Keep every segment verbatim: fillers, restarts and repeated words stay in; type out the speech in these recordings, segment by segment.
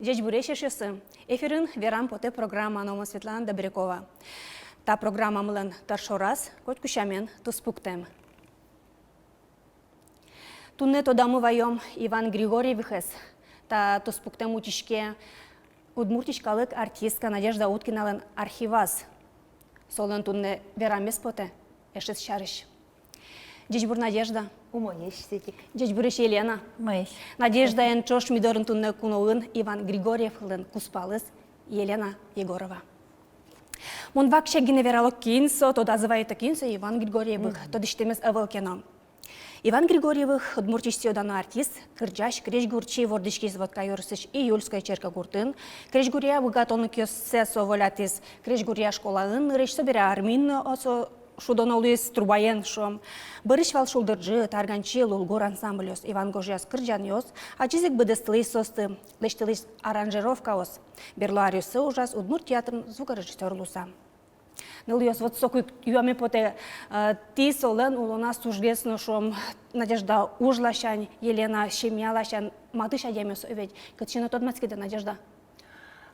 Ӟечбуресь, эшъёсы! Эфирын «Верам потэ» программа, но мон Светлана Добрякова. Та программамылэн тӧр шораз — котьку сямен туспуктэм. Туннэ тодамы ваём Иван Григорьевыхез. Та туспуктэм утиське Удмуртиысь калык артистка Надежда Уткиналэн архиваз. Солэн туннэ верамез потэ эшез сярысь. Ӟечбур, Надежда. Умоесь, Светик. Ӟечбуресь, Елена. Умоесь. Надеждаен ӵош ми дорын туннэ куноын Иван Григорьевлэн кузпалыз Елена Егорова. Мон вакчияк гинэ верало, кин со, тодазы вайыто, кин со Иван Григорьевых, мгм, тодӥсьтэмез ӧвӧл ке но. Иван Григорьевых, Удмуртиысь сӥё-дано артист, кырӟась, крезьгурчи, вордӥськиз Вотка ёросысь Июльской черкогуртын, крезьгуръя быгатонлыкъёссэ со волятӥз крезьгуръя школаын, нырысь собере армиын но со шудоно луиз, трубаен, шуом. Бӧрысь вал «Шулдыр ӝыт», «Арганчи», «Лулгур» ансамбльёс. Иван гожъяз кырӟанъёс, ачиз ик быдэстылӥз соосты, лэсьтылӥз аранжировкаос. Берло аръёсы ужаз Удмурт театрын звукорежиссёр луыса. Нылъёс, вот соку ик юаме потэ, э, тӥ солэн улоназ тужгес но, шуом, Надежда, уж ласянь, Елена, семья ласянь, матысь адямиос ведь. Кытчы но тодматскиды, Надежда?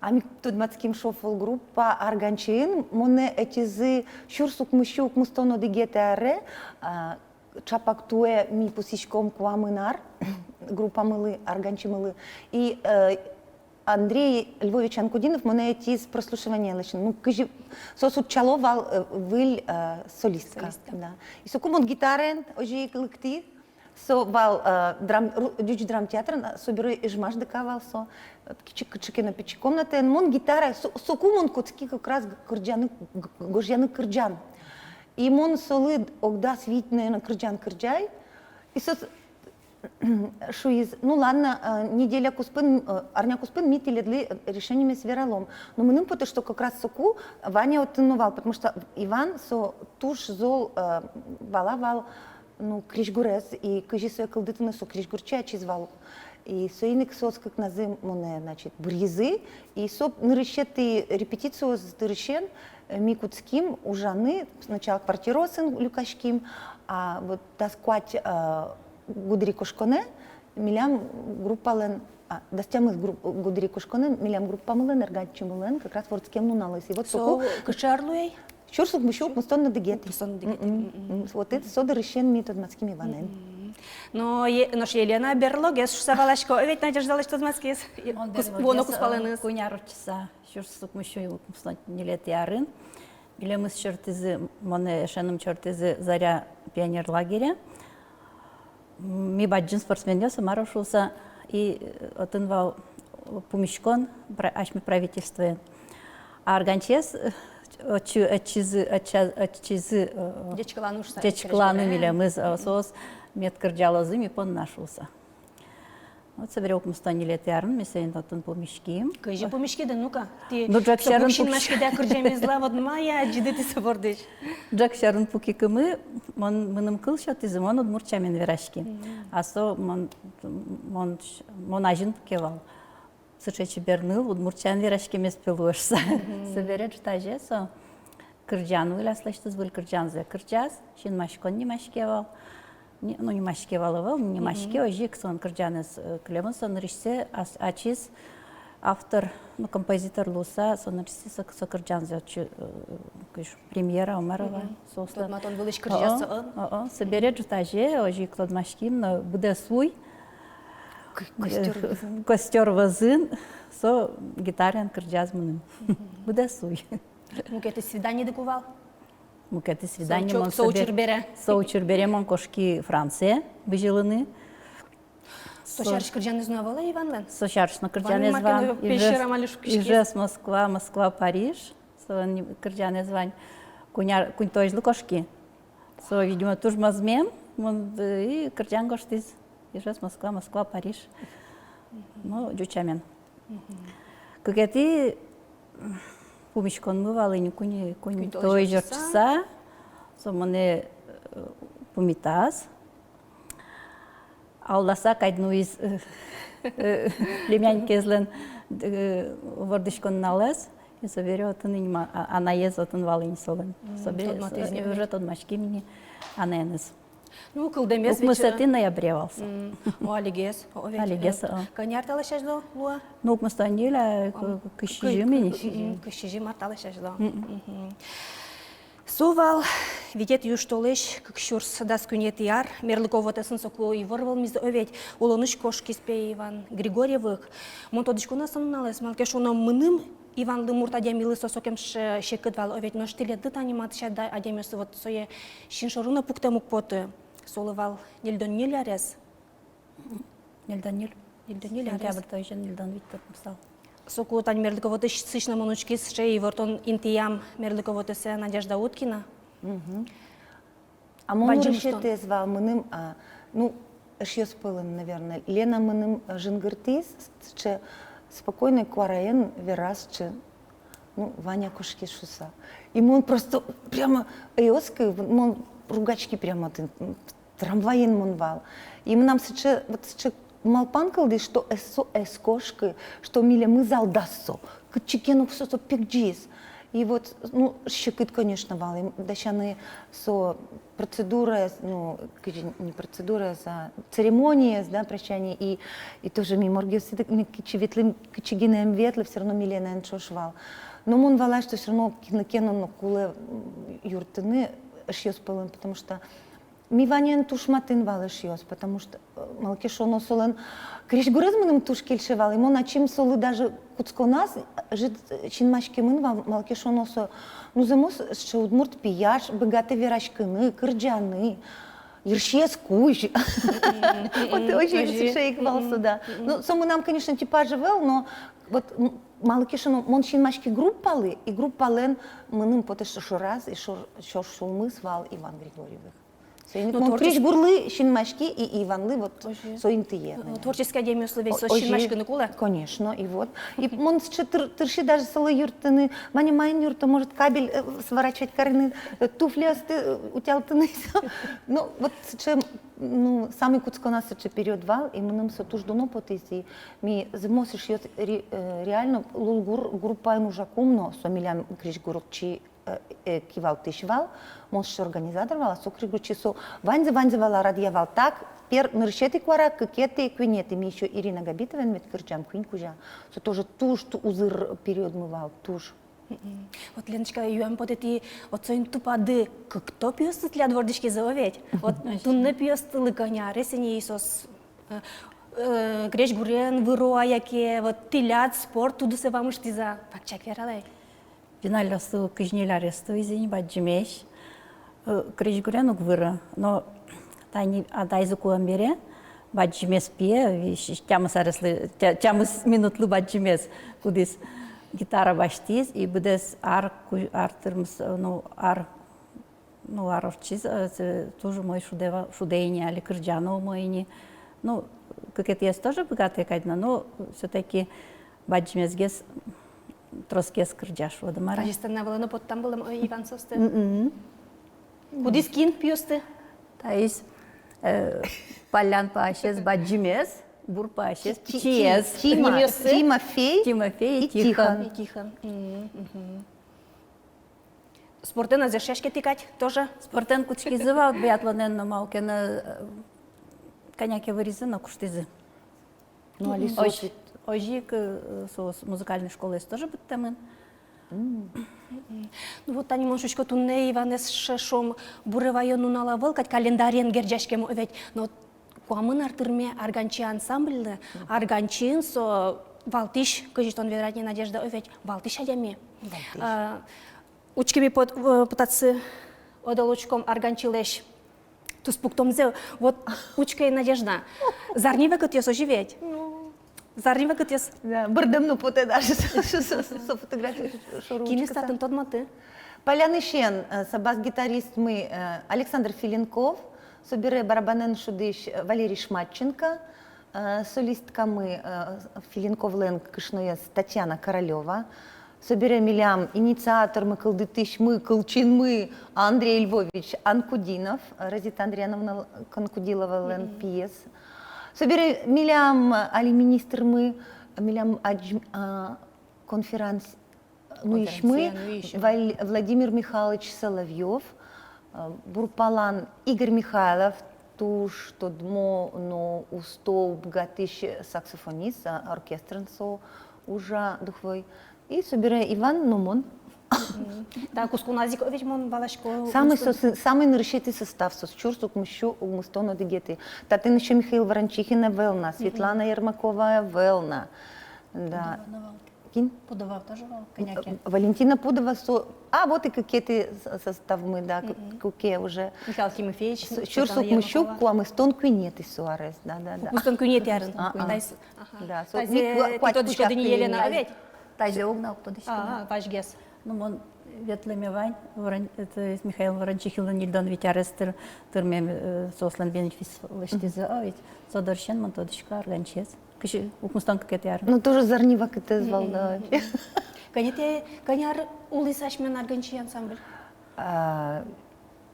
А ми тодматским «Шофл» группа Арганчиын. Монэ ӧтизы сюрс укмыссю укмыстон одӥгетӥ аре, а, чапак туэ ми пусйиськом куамын ар группамылы, Арганчимылы. И, э, Андрей Львович Анкудинов монэ ӧтиз прослушивание ласянь. Ну, кызьы соос утчало вал, э, выль, э, солистка. Солистка. Да. И соку мон гитараен озьы ик лыктӥ. Со вал, э, драм-, ру-, ӟуч драмтеатрын, а, собере Ижмаш дыка вал со, э, кыӵе, кыӵе ке но пичи комнатаын. Мон гитара, со-, соку мон кутски как раз г-, кырӟаны, г-, гожъяны кырӟан. И мон солы ог дас вить, наверно, кырӟан кырӟай. И со с-, шуиз: «Ну ладно, э, неделя куспын, э, арня куспын ми тӥледлы, э, решениемес вералом». Но мыным потэ, что как раз соку Ваня отын но вал, потому что Иван со туж зол, э, вала вал, ну, крезьгурез, и кызьы сое кылдытыны, со крезьгурчи ачиз вал. И соин ик соос кыкназы монэ, значит, быръизы, и со нырысетӥ репетициос дырысен, э, ми кутским ужаны, сначала квартираосын люкаським, а вот дас куать, э, гудырикошконэ милям группалэн, а, дас тямыс груп-, гудырикошконэ милям группамылэн, Арганчимылэн, как раз вордскем нуналыз. И вот со соку кыӵе ар луэ? Сюрс укмыссю укмыстон одӥгетӥ. Укмыстон одӥгетӥ. Мгм. Мгм. Мгм. Вот это со дырысен ми тодматским Иванэн. Мгм. Но е-, нош Елена берлогес шуса валасько, ведь Надеждалэсь тодматскиз. Мон кус-, берлогес, вуоно кузпалэныз. Куинь ар ортчыса, сюрс укмыссю укмыстон ньылетӥ арын. Милемыз чортӥзы, монэ, эшеным чортӥзы «Заря» пионер лагере. Ми бадӟым спортсменъёс, мар-о шуса, и, э, отын вал пумиськон пра-, асьме правительствоен. А Арганчиез, э, ӧтчы-, ӧтчизы, ӧтча-, ӧтчизы, э, ӟечкыланы шуса, ӟечкыланы крезьгурен. Милемыз, э, соос мед кырӟалозы ми понна шуса. Вот собере укмыстон ньылетӥ арын ми соин отын пумиським. Кызьы пумиськиды, ну-ка? Тӥ, ну, ӝӧк сьӧрын пумиськиды кырӟамезлы, вот мае адӟиды тӥ со бордысь? Ӝӧк сьӧрын пукыкумы, мон, мыным кыл сётӥзы, мон удмурт сямен вераськи. Мгм. А со мон, мон, мон азьын пуке вал. Сыӵе чебер ныл, удмурт сямен вераськемез пе луэ шуса. Мгм. Собере ӝытазе со кырӟан выль аслэсьтыз выль кырӟанзэ кырӟаз, «Синмаськон» нимаське вал. Ни-, ну, нимаське вал ӧвӧл, нимаське, мгм, озьы ик солэн кырӟанэз, э, кылемын. Со нырысьсэ ас-, ачиз автор, ну, композитор луса, со нырысьсэ со, со кырӟанзэ отчы, э, кызьы премьера, мар-о вал. Мгм. Соослэн тодматон вылысь кырӟаз со, о? О-о, собере ӝытазе озьы ик тодмаським но, быдэс уй, к-, костёр, э, вӧзын, костёр вӧзын со гитараен кырӟаз мыным. Мгм. Быдэс уй. Мукетыз свиданиеды ку вал? Мукетыз свидание со учыр бере. Со учыр бере мон кошки Францие бызьылыны. Со сярысь кырӟанэз но вал-а Иванлэн? Со сярысь но кырӟанэз вал. Ижевск, Москва, Москва, Париж. Солэн кырӟанэз вань. Куинь ар, куинь толэзьлы кошки. Со, видимо, туж мӧзмем, мон, э, и кырӟан гожтӥз. Ижевск, Москва, Москва, Париж. Ну, ӟуч сямен. Мгм. Кыкетӥ пумиськонмы вал ини куинь, куинь толэзь ортчыса. Со монэ, э, пумитаз. Алдаса кадь нуиз, э, э, племянникезлэн, э, вордӥськон нуналэз. И собере отын ини ма-, а-, анаез отын вал ини солэн. Мгм. Собере, тодматӥз, э, ини уже тодматӥським ини анаеныз. Ну, кылдэмез ведь, укмысэтӥ ноябре вал со. М, о, алигес, о, ведь, алигес, э, о. Кӧня ар талэсь азьло луэ? Ну, укмыстон ньыль, а, к-, к-, кызь сизьым ини. М, кызь сизьым ар талэсь азьло. Мгм. Со вал витетӥ южтолэзь, кык сюрс дас куинетӥ ар, мерлыко вотэсын соку ивор вӧлмиз, о, ведь, улонысь кошкиз, пе, Иван Григорьевых. Мон тодӥсько на со нуналэз, малы ке шуоно, мыным, Иванлы, мурт адямилы, со сокем ш-, секыт вал, о, ведь, нош тӥледлы, тани матысь ад-, адямиослы, вот сое син шоры но пуктэм уг поты. Солы вал ньыльдон ньыль арес. Ньыльдон ньыль. Ньыльдон ньыль арес. Сентябрь толэзе ньыльдон вить туртмысал. Соку тани мерлыко вотысь сыӵе но мон учкиз, сыӵе ивортон интыям мерлыко вотэсэ Надежда Уткина. Мгм. А мон нырысетӥез вал мыным, а, ну, эшъёс пӧлын, наверное, Лена мыным, э, жингыртӥз, сыӵе спокойной куараен вераз, сыӵе, ну, Ваня кошкиз шуса. И мон просто прямо, ӧй оскы, мон ругаськи прямо отын, м, трамвайын мон вал. И мынам сыӵе, вот сыӵе малпан кылдӥз, что ӧз со, ӧз кошкы, что милемыз алдаз со, кытчы ке но со, со пегӟиз. И вот, ну, секыт, конечно, вал, и дасяны со процедураез, ну, кызьы, не процедураез, а церемониез, да, прощания, и, и тоже ми моргъёсыд, ми кытчы ветлӥм, кытчы гинэ ӧм ветлэ, всё равно ми Ленаен ӵош вал. Но мон валай, что всё равно кинлы ке но, но кулэ, м, юрттыны эшъёс пӧлын, потому что ми Ваняен туж матын вал эшъёс, потому что, э, малы ке шуоно, солэн крезьгурез мыным туж кельше вал, и мон ачим солы даже кутсконаз, э, ӧжыт, э, синмаськемын вал, малы ке шуоно, со, ну, зэмос сыӵе удмурт пияш, быгатэ вераськыны, кырӟаны, йырсиез кузь. Вот, мгм, озьы, озьы, сыӵе ик вал со, да. Мгм. Ну, со мынам, конечно, типаж ӧвӧл, но вот, м, малы ке шуоно, мон синмаськи группалы, и группалэн мыным потэ шо-, шораз, и шор-, шор сюлмыз вал Иван Григорьевых. Соин ик, ну, мон творчес-, крезьгурлы синмаськи и Иванлы вот, озьы, со интые, э, наверное. Творческий адямиослы ведь со, озьы, синмаськыны кулэ. Конечно, и вот. И мон сыӵе тыр-, тырши даже солы юрттыны, Ваня, маин юртто, может, кабель, э, сворачивать карыны, э, туфлиосты, э, утялтыны. Ну, вот сыӵе, ну, самый кутсконаз сыӵе период вал, и мыным со туж дуно потӥз, и ми зэмос эшъёс ре-, э, реально Лулгур группаын ужакум но, со милям крезьгурчи э, э, кивалтӥсь вал, мон сыӵе организатор вал, а со крезьгурчи, со ваньзэ, ваньзэ вал, радъя вал. Так, пер-, нырысетӥ куара, кыкетӥ, куинетӥ, ми ещё Ирина Габитоваен ведь кырӟам, куинь кузя. Со тоже туж ту-, узыр периодмы вал, туж. Мгм. Вот, Леночка, юаме потэ, тӥ вот соин тупады, кык то пиосты тӥляд вордӥськизы, о ведь? Вот туннэ пиостылы кӧня арес ини, соос, э, э, крезьгурен выро-а, яке вот тӥляд спорт удысэ вамыштӥз-а? Вакчияк вералэ ай. Пиналъёслы кызь ньыль аресты ини, бадӟымесь. Э, крезьгурен уг выро, но тани атаезлы кулэм бере бадӟымез пие, весь тямыс ареслы, тя-, тямыс минутлы бадӟымез, кудӥз гитара басьтӥз, и быдэс ар ку-, ар тырмыса, ну, ар, ну, ар ортчиз, э, туж умой шудэ ва-, шудэ ини, али кырӟа но умой ини. Ну, кыкетӥез тоже быгатэ кадь но, но всё-таки бадӟымезгес тросгес кырӟа, шуод-а, мар-а. Таӵе сцена вылэ но поттам вылэм, ой, Иван соосты. Мгм. Кудӥз, кин пиосты? Таиз, э, паллян паасез бадӟымез, бур паасез пичиез. Ти-, Ти-, Тима, Тимофей. Тимофей и Тихон. И Тихон. Мгм. Спортэн ӧз эшъяське тӥ кадь тоже? Спортэн кутскизы вал, биатлонэн, но малы ке но, э, кӧня ке выризы но куштӥзы. Ну, али соос ведь. Озьы ик, э, соос музыкальной школаез тоже быдтэмын. М. Ну вот тани мон шуисько, туннэ Иванэз, ш-, шуом, буре ваён нунал ӧвӧл кадь, календарен герӟаськем, о ведь, но куамын ар тырме «Арганчи» ансамбльлы, Арганчиын со валтӥсь, кызьы тон верад ни, Надежда, о ведь, валтӥсь адями. Валтӥсь. А, учкеме пот-, э, потатсы, одал учком «Арганчилэсь» туспуктэмзэ. Вот учке, Надежда. Зарни вакытъёс, озьы ведь? Ну. Зарни вакытъёс. Да, бӧрдэм но потэ даже со, со, со, со фотография шоры учкыса. Кинъёс татын, тодматы? Палянысен, э, со бас-гитаристмы, э, Александр Филинков, собере барабанэн шудӥсь, э, Валерий Шматченко, э, солисткамы, э, Филинковлэн кышноез Татьяна Королёва, собере милям инициатормы, кылдытӥсьмы, кылчинмы Андрей Львович Анкудинов, Розита Андриановна Конкудиловалэн пиез. Собере милям али министрмы, милям адӟ-, а, конференц-, нуисьмы, конференция нуись, Вал-, Владимир Михайлович Соловьёв, Э, группалэн Игорь Михайлов, туж тодмо но усто, быгатӥсь саксофонист, а, оркестрын со ужа, духовой. И собере Иван но мон. Мгм. Та кутсконаз ик ведь мон валасько. Самый со-, самый нырысетӥ состав, соос сюрс укмыссю укмыстон одӥгетӥ. Татын ещё Михаил Ворончихин ӧвӧл на, Светлана Ермакова ӧвӧл на. Да. Пудова но вал. Кин? Пудова тоже вал, кӧня ке. Валентина Пудова со-, а, вот и кыкетӥ с-, составмы, да, к-, куке уже. Михаил Тимофеевич, с-, сюрс укмыссю куамыстон куинетӥ со арес, да, да, да. Укмыстон куинетӥ арын. А, а. Таиз, ага. Да, со-, таиз, ми куа-, э, куать кутсконаз ик ӧвӧл на, а ведь? Таиз уг на ук тодӥськы на. А, вазьгес. Ну, мон ветлэме вань, Ворон-, это, Михаил Ворончихинлэн ньыльдон вить арес тыр-, тырмем, э, соослэн бенефис лэсьтӥзы, а ведь со дырысен мон тодӥсько арганчиез. Кызьы, укмыстон кыкетӥ ар. Ну, тоже зарни вакытэз вал, да. Кӧня тӥ, кӧня ар улӥз асьмен «Арганчи» ансамбль? А,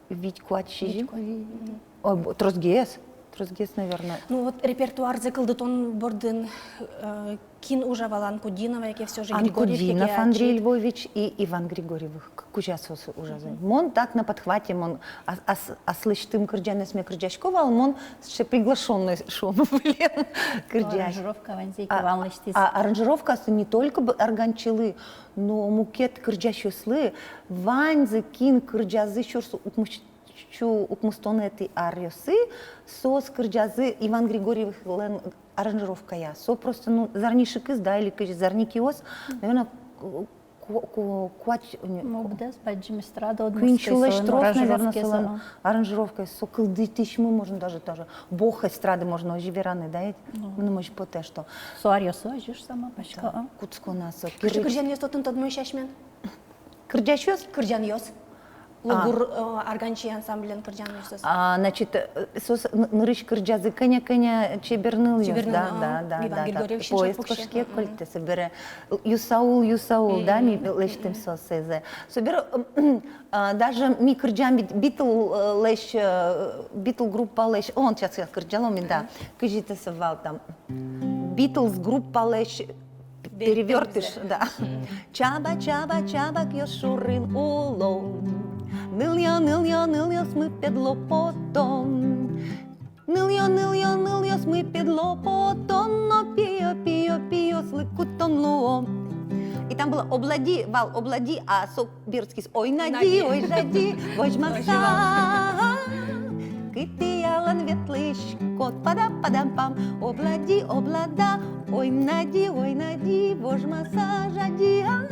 вить-куать, сизьым. Вить-куать. Мгм. Ой, бу-, тросгес, тросгес, наверное. Ну вот репертуарзэ кылдытон бордын, э, кин ужа вал, Анкудинова яке всё же Григорьев, Анкудинов яке Андрей Львович и Иван Григорьевых. Кузя соос ужазы. Мгм. Мон так на подхвате, мон ас-, ас-, аслэсьтым кырӟанэсме кырӟасько вал, мон сыӵе приглашённой, шуом, вылэм кырӟась. Аранжировка ваньзэ ик Иван лэсьтӥз. А, аранжировкаосы не только б-, арганчилы, но мукет кырӟасьёслы, ваньзы, кин кырӟазы сюрс укмыс-, сю-, укмыстонэтӥ аръёсы, соос кырӟазы Иван Григорьевлэн аранжировкая. Со просто, ну, зарни шыкыс, да, или кызьы, зарни киос, наверное, к-, Ку-, ку-, куать, не, ку-, мобдэс бадӟым эстрада, куинь сюлэсь трос, наверное, солэн аранжировкаез. Аранжировкаез, со кылдытӥсьмы, можно даже, даже бог эстрады можно озьы вераны, да, ведь? Ну. Мыным озьы потэ, что со аръёсы озьы ж самой пачка, да, а? Кутсконаз со. Кырӟан-, кырӟанъёс отын тодмоесь асьмен? Кырӟасьёс? Кырӟанъёс. А. Лугур, э, «Арганчи» ансамбльлэн кырӟанъёсыз. А, значит, э, соос н-, нырысь кырӟазы кӧня-кӧня «Чебер нылъёс». «Чебер нылъёс», да, да, да, Иван Григорьевич, поезд кошке, кольтэ, собере «Юсаул, Юсаул», да, ми лэсьтӥм соосызэ. Собере, а, даже ми кырӟам Бит-, Битл, э, лэсь, э, Битл группалэсь, он, сейчас я кырӟалом, да, кызьы тӥ со вал там. Битлз группалэсь «Перевёртыш», да. Чаба, чаба, чабакъёс шурын уло. Нылъё, нылъё, нылъёсмы педло потом. Нылъё, нылъё, нылъёсмы педло потом, но пиё, пиё, пиослы кутон луо. И там было «облади», вал «облади», а со берытскиз «ой, нади, ой, жади, возьмаса». Кытӥ ялан ветлӥськод, падам-падам-пам, облади, облада, ой, нади, ой, нади, возьмаса, жади, а.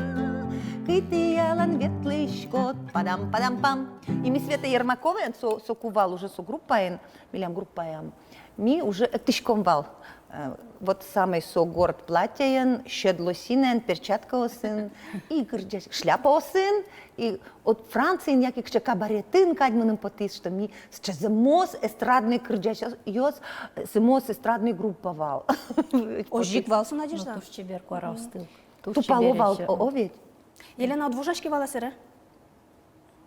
Кытӥ ялан ветлӥськод, падам-падам-пам. И ми Света Ермаковаен, со, соку вал уже со группаен, милям группаям. Ми уже эктӥськом вал, э, вот самой со горд платьеен, сьӧд лосинаен, перчаткаосын, и кырӟась, шляпаосын, и вот Франциын яке кыӵе кабаретын кадь мыным потӥз, что ми сыӵе зэмос эстрадной кырӟасьёс, зэмос эстрадной группа вал. Озьы ик вал со, Надежда? Ну, туж чебер куараосты. Туж чебер. Тупало вал, о, о, ведь? Елена, уд вожаське вал-а сэре?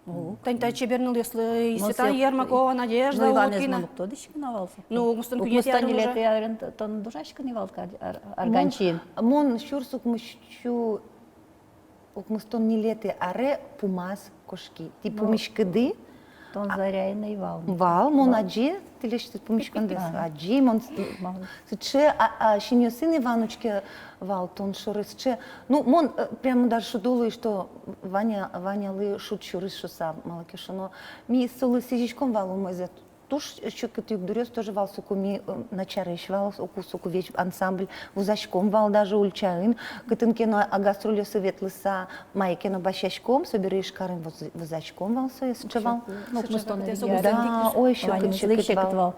О. Тань та «Чебер нылъёслы», и Света Ермакова, Надежда Уткина. Ну, Иванэз мон уг тодӥськы на вал со. Ну, укмыстон куинетӥ арын уже. Укмыстон ньылетӥ арын т-, тон ужаськод ни вал ка-, ар-, «Арганчиын»? Мон, мон сюрс укмыссю укмыстон ньылетӥ аре пумаз кошки. Тӥ пумиськиды? Тон Заряын ӧй вал. Вал, мон адӟи тӥлесьтыд пумиськондэс. Ага. Адӟи, мон с-, сыӵе, а, а, синъёсын Иван учке вал тон шоры сыӵе. Ну, мон, э, прямо даже шудо луи, что Ваня, Ванялы шуд сюриз шуса, малы ке шуоно, ми солы сӥзиськом вал умойзэ. Туж секыт югдуръёс тоже вал, соку ми, э, начарысь вал, соку, соку весь ансамбль вузаськом вал даже ульчаын, кытын ке но, а, гастрольёсы ветлыса, мае ке но басьяськом, собере Ижкарын вуз-, вузаськом вал, сое сыӵе вал. Ну, укмыстон ньылетӥ арын. Да, ой, секыт, секыт вал.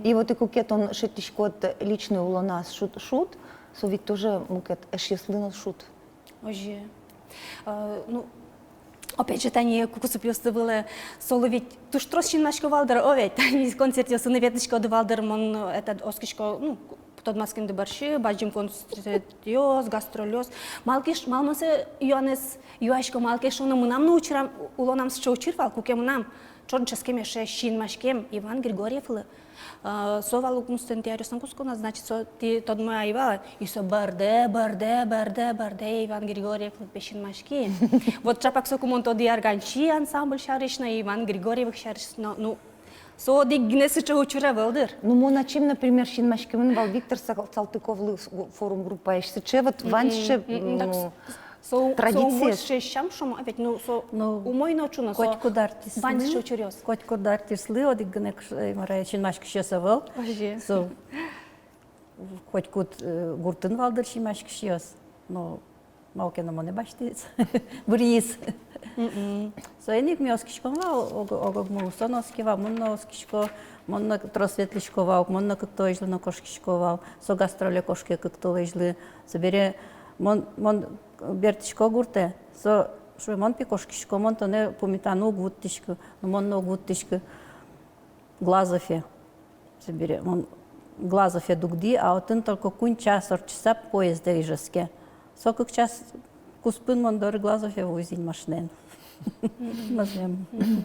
И вот и куке тон шедьтӥськод личной улоназ шуд, шуд, со ведь тоже мукет эшъёслы но шуд. Озьы. Э, ну, опять же, тани куке кусыпъёсты вылэ, солы ведь туж трос синмасько вал дыр, о, ведь, тани концертъёсы но ветлӥськоды вал дыр, мон, э, это, оскисько, ну, тодматскемды бӧрсьы, бадӟым концертъёс, гастрольёс. Малы ке ш-, малы мон сое юанэз юасько, малы ке шуоно, мынам но учырам, улонам сыӵе учыр вал, куке мынам Шонческеме ше синмаськем Иван Григорьевлы. Э, со вал укмыстонэтӥ аръёсын кутсконаз, значит, со тӥ тодмо ай вал, и со бӧрдэ, бӧрдэ, бӧрдэ, бӧрдэ Иван Григорьевлы, пе, синмаськи. Вот чапак соку мон тодӥ «Арганчи» ансамбль сярысь но, Иван Григорьевых сярысь но, ну, со одӥг гинэ сыӵе учыр ӧвӧл дыр. Ну, мон ачим, например, синмаськемын вал Виктор Сал-, Салтыковлы с-, форум-группаысь. Сыӵе вот вань сыӵе, мгм, мгм, так, ну, с-, со, со умой традициез. Сыӵе сям, шуом, а ведь, ну, со, ну, умой но ӵуно, со, кытчы ке ар-, вань артист-, сыӵе учыръёс. Котькуд артистлы одӥг гинэ кыш-, э, мар-а, синмаськисьёс ӧвӧл. Вообще. Со котькуд, э, гуртын вал дыр синмаськисьёс. Но малы ке но монэ басьтӥз, быръиз. Мгм. Соин ик ми оскиськом вал, ог-, ог-огмылы. Со но оскиське вал, мон но оскисько, мон но трос ветлӥсько вал, мон но Кыктолэзьлы но кошкисько вал, со гастроле кошке Кыктолэзьлы. Собере мон, мон бертӥсько гуртэ, со шуэ: «Мон, пе, кошкисько, мон тонэ пумитаны уг вуттӥськы». Ну, мон но уг вуттӥськы. Глазове. Собере мон Глазове дугдӥ, а отын только куинь час ортчыса поездэ Ижевске. Со кык час куспын мон доры Глазове вуиз ини машинаен. Мгм. Мазмем. Мгм.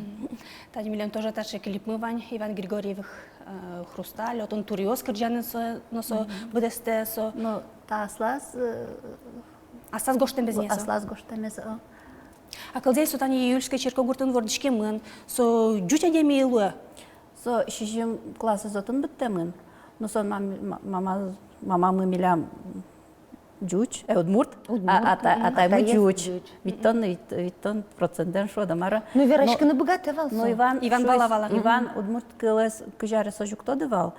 Тани милям тоже таӵе клипмы вань, Иван Григорьевых, э, «Хрусталь», отын туръёс кырӟаны со, но со, мгм, быдэстэ со. Но та аслаз, э, аслаз гожтэмез ни со. Аслаз гожтэмез, о. А кылзэ, со тани Июльской черкогуртын вордӥськемын, со ӟуч адями луэ? Со сизьым классэз отын быдтэмын. Ну, со мам-, ма-, мама-, мамамы милям ӟуч, э, удмурт, удмурт, а, ата-, мгм, атаймы ӟуч. Ӟуч. Витьтон, вить-, витьтон процентэн шуод-а, мар-а. Ну, вераськыны быгатэ вал со. Ну, Иван, Иван шуиз, вала, вала. Иван, мгм, удмурт кылэз кызьы ар со ӟуч тодэ вал.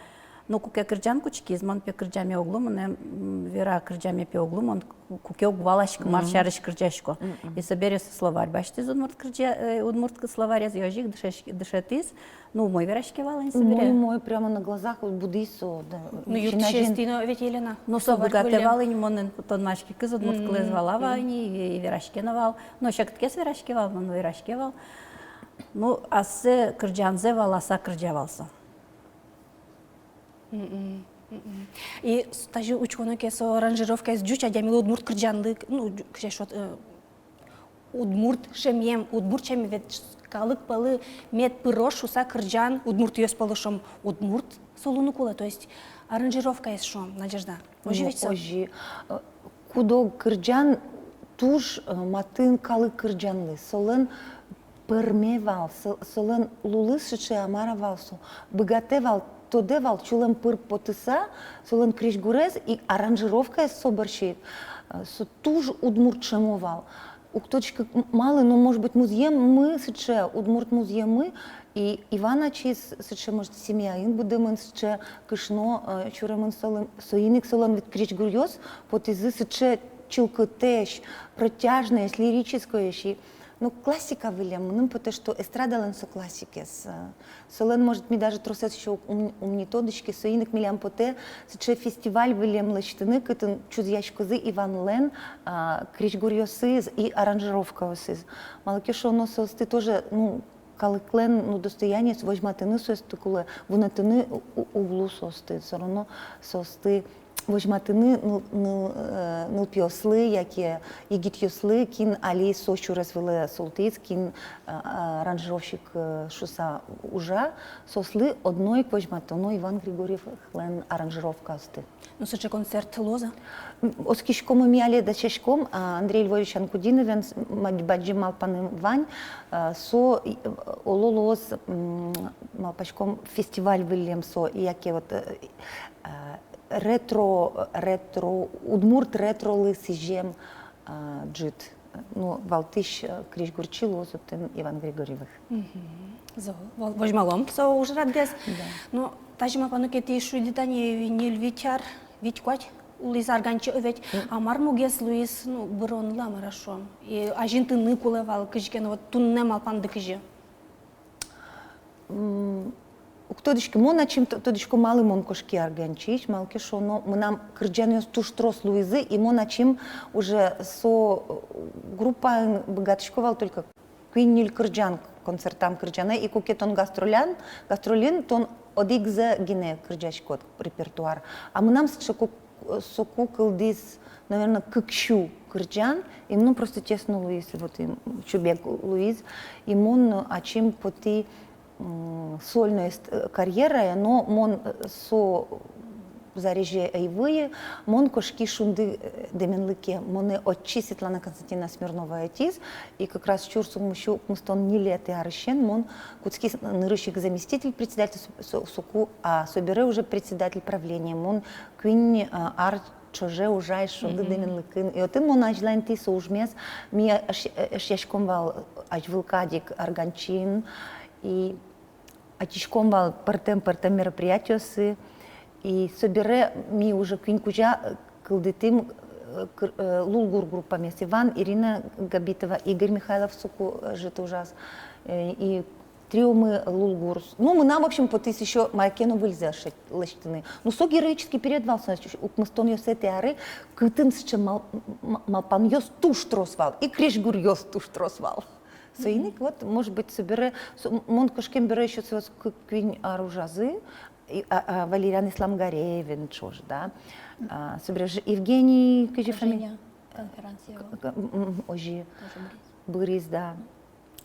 Ну, куке кырӟан кутскиз, мон, пе, кырӟаме уг лу, мынэм, м, вера кырӟаме, пе, уг лу, мон ку-, куке уг валаськы, мар сярысь кырӟасько. Мгм. И собере со словарь басьтӥз, удмурт кырӟа-, э, удмурт ку-, словарез, и озьы ик дыше-, дышетӥз. Ну, умой вераське вал ини собере. Умой, умой, прямо на глазах вот будӥз со, да. Ну, юрттӥсез тӥ но ведь, Елена. Ну, со быгатэ вал ини, монэн тодматскыкуз, удмурт кылэз вала вал ини, и, и вераське но вал. Ну, секытгес вераське вал, но, но вераське вал. Ну, ассэ кырӟанзэ валаса кырӟа вал со. Мгм, мгм. И с-, тазьы учконо ке, со аранжировкаез ӟуч адямилы удмурт кырӟанлы, ну, ӟу-, кызьы шуод, э, удмурт шемьем, удмурт шемьем ведь, калык пӧлы мед пыроз шуса кырӟан, удмуртъёс пӧлы, шуом, удмурт со луыны кулэ, то есть аранжировкаез, шуом, Надежда. Озьы ведь со? Озьы. Э, куд-ог кырӟан туж, э, матын калык кырӟанлы. Солэн пӧрме вал, со-, солэн лулыз сыӵе, а мар-а вал со, быгатэ вал, тодэ вал, сюлэм пыр потыса, солэн крезьгурез и аранжировкаез со бӧрсьы ик, э, со туж удмурт шуэмо вал. Уг тодӥськы, м-, малы, но, может быть, музъеммы сыӵе, удмурт музъеммы, и Иван ачиз сыӵе, может, семьяын будэмын, сыӵе кышно, э, сюремын солэн, соин ик солэн ведь крезьгуръёс потӥзы сыӵе чылкытэсь, протяжноесь, лирическоесь, и, ну, классика выллем, мыным потэ, что эстрадалэн со классикез, э, солэн, может, ми даже тросэз ещё ум-, ум ни тодӥське, соин ик милям потэ сыӵе фестиваль выллем лэсьтыны, кытын чузъяськозы Иванлэн, а, крезьгуръёсыз и аранжировкаосыз. Малы ке шуоно, соосты тоже, ну, калыклэн, ну, достояниез, возьматыны соосты кулэ, вунэтыны у-, у-, уг лу соосты, всё равно соосты возьматыны ныл-, ныл-, э, нылпиослы яке егитъёслы, кин али со сюрес вылэ султӥз, кин, э, аранжировщик, э, шуса ужа, соослы одно ик возьматоно Иван Григорьевлэн аранжировкаосты. Ну, сыӵе концерт луоз-а? М, оскиськомы, ми али дасяськом, а, Андрей Львович Анкудиновен, с-, м, бадӟым малпанэм вань, а, со, и, э, оло луоз, м, малпаськом, фестиваль выллем со, яке вот, э, э, ретро, ретро, удмурт ретролы сӥзем, а, ӝыт. Ну, валтӥсь, э, крезьгурчи луоз отын Иван Григорьевых. Мгм. Зол. Во-, возьмалом со ужрадгес. Да. Но тазьы малпано ке, тӥ шуиды тани ньыль-вить ар, вить-куать улӥз «Арганчи», о ведь. Мгм. А мар мугез луиз, ну, быронлы, мар-а шуом, и азинтыны кулэ вал кызьы ке но, вот туннэ малпанды кызьы? М, уг тодӥськы, мон ачим т-, тодӥсько, малы мон кошки «Арганчиысь», малы ке шуоно, мынам кырӟанъёс туж трос луизы, и мон ачим уже со, э, группаын быгатӥсько вал только куинь-ньыль кырӟан концертам кырӟаны, и куке тон гастролян, гастролин, тон одӥгзэ гинэ кырӟаськод репертуар. А мынам сыӵе ку-, соку кылдӥз, наверно, кык сю кырӟан, и, ну, просто тесно луиз, вот, и чубег луиз, и мон ачим потӥ, м, сольной эст-, э, карьерае, но мон, э, со зарезе ӧй выйы, мон кошки «Шунды», э, дэменлыке. Монэ отчы Светлана Константиновна Смирнова ӧтиз, и как раз сюрс укмыссю укмыстон ньылетӥ арысен мон кутски нырысь ик заместитель председатель, со-, со-, соку, а собере уже председатель правления. Мон куинь, э, ар ӵоже ужай «Шунды» дэменлыкын. И отын мон азьланьтӥ со ужмес, ми эш-, эшъяськом вал азьвыл кадь ик арганчиын, и ӧтиськом вал пӧртэм-пӧртэм мероприятиосы. И собере ми уже куинь кузя, э, кылдытӥм, э, кыр-, э, «Лулгур» группамес. Иван, Ирина Габитова, Игорь Михайлов соку, э, ӧжыт ужаз. Э, и триомы «Лулгур». Ну, мынам, в общем, потӥз ещё мае ке но выльзэ лэсь-, лэсьтыны. Ну, со героический период вал, со, значит, укмыстонъёсэтӥ ары, кытын сыӵе мал-, м-, малпанъёс туж трос вал, и крезьгуръёс туж трос вал. Соин ик, вот, может быть, собере, со-, м-, мон кошкем бере ещё соос кы-, куинь ар ужазы, и, а, а, Валериан Исламгареевен ӵош, да. А, собере же Евгений, кызьы фами-, Женя, Конферансьев. К-, к-, м, м, озьы. Тоже быриз. Быриз, да.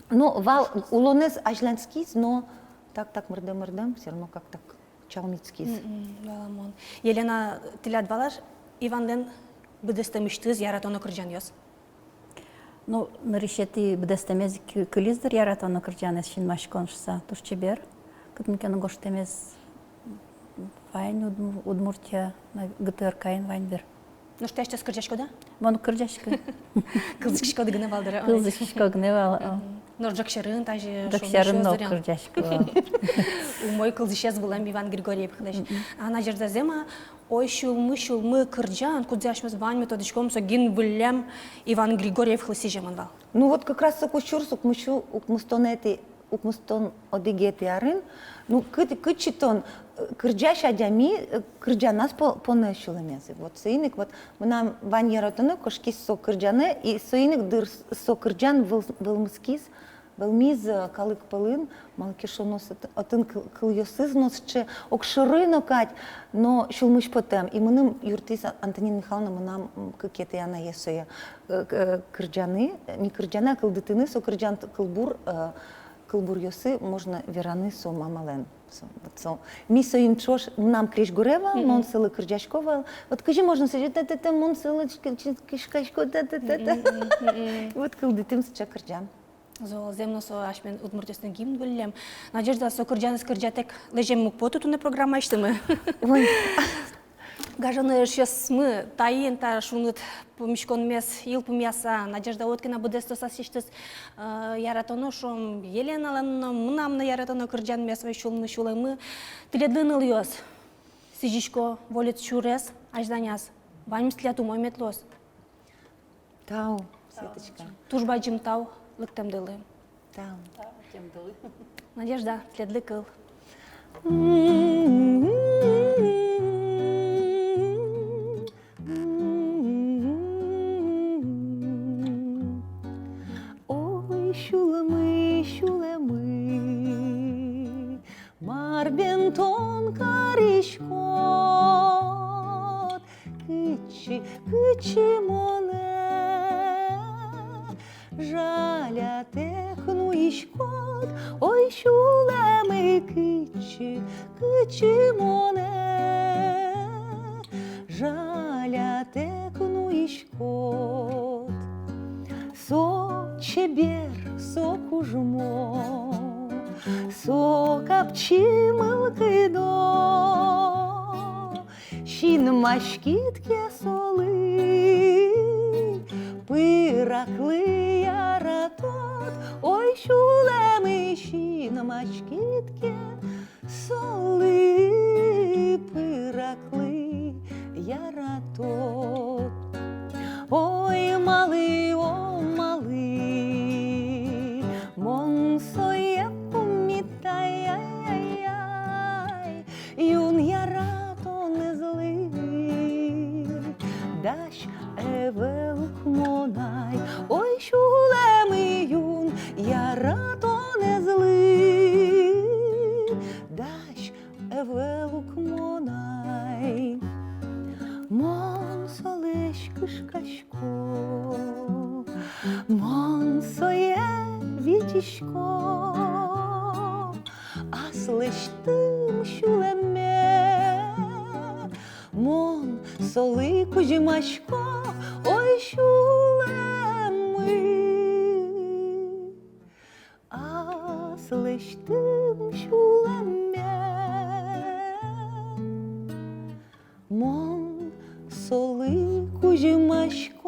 Ну, вал, улонэз азьланьскиз, но так, так, мырдэм, мырдэм, всё равно как так чалмиськиз. Мгм, валамон. Елена, тӥляд вал-а Иванлэн быдэстэмысьтыз яратоно кырӟанъёс? Ну, нырысетӥ быдэстэмез ик кы-, кылиз дыр яратоно кырӟанэз, «Синмаськон» шуса, туж чебер. Кытын ке но гожтэмез вань, Удму-, Удмуртия, на, ГТРК-ын вань дыр. Нош тӥ асьтэос кырӟаськоды-а? Мон уг кырӟаськы. Кылзӥськиськоды гинэ вал дыр, а? Кылзӥськисько гинэ вал, а. Мгм. Нош ӝӧк сьӧрын, тазьы ӝӧк сьӧрын но уг кырӟаськы вал. Умой кылзӥсез вылэм Иван Григорьевлэсь. Мгм. А Надежда, зэм-а, «Ой, сюлмы, сюлмы» кырӟан, кудзэ асьмеос ваньмы тодӥськом, со гимн выллем Иван Григорьевлы сӥземын вал. Ну вот как раз соку сюрс укмыссю укмыстонэтӥ, укмыстон одӥгетӥ арын, ну, кыт-, кытчы тон, э, кырӟась адями, э, кырӟаназ по-, понэ сюлэмез. Вот соин ик вот мынам вань яратоно кошкиз со кырӟанэ, и соин ик дыр с-, со кырӟан вӧл-, вӧлмиськиз, вӧлмиз, э, калык пӧлын, малы ке шуоно, со т-, отын кыл-, кылъёсыз но сыӵе огшоры но кадь, но сюлмысь потэм. И мыным юрттӥз А-, Антонина Михайловна, мынам, м, кыкетӥ анае сое, э, к-, э, кырӟаны, э, не кырӟаны, а кылдытыны со кырӟан, т-, кылбур, э, кылбуръёсы, можно вераны, со мамалэн. Со, вот со. Ми соин ӵош, мынам крезьгуре вал, мгм, мон сылы кырӟасько вал. Вот кызьы можно сыӵе, та-та-та, мон сылы кы-, кы-, кышкасько, та-та-та-та. Мгм, мгм, мгм. И вот кылдытӥм сыӵе кырӟан. Зол, зэм но, со асьмелэн удмуртъёслэн гимн выллем. Надежда, со кырӟанэз кырӟатэк лэземе уг поты туннэ программаысьтымы. Ой. Гажано эшъёсмы, таин та шуныт пумиськонмес йылпумъяса, Надежда Уткина быдэстоз асьсэсьтыз, э, яратоно, шуом, Еленалэн но, мынам но яратоно кырӟанмес, «Ой, сюлмы, сюлмы». Тӥледлы, нылъёс, сӥзисько вольыт сюрес азьланяз. Ваньмыз тӥляд умой мед луоз. Тау, Светочка. Туж бадӟым тау лыктэмдылы. Тау. Тау лыктэмдылы. Надежда, тӥледлы кыл. Ой, сюлмы, сюлмы, мар бен тон кариськод, кытчы, кытчы монэ жалятэк нуиськод? Ой, сюлмы, кытчы, кытчы монэ жалятэк нуиськод? Со чебер, со кужмо, со капчи мылкыдо. Синмаськид ке солы, пыраклы яратод. Ой, сюлмы, синмаськид ке солы, пыраклы яратод. Ой, малы, о, малы мон сое пумитай, ай, ай, ай, юн яратонэзлы дась ӧвӧл ук мон ай. Ой, сюлмы, юн яратонэзлы дась ӧвӧл ук мон ай. Мон солэсь кышкасько, мон сое витисько. Аслэсьтым сюлэмме мон солы кузьымасько, ой, сюлэмы. Аслэсьтым сюлэмме мон солы кузьымасько.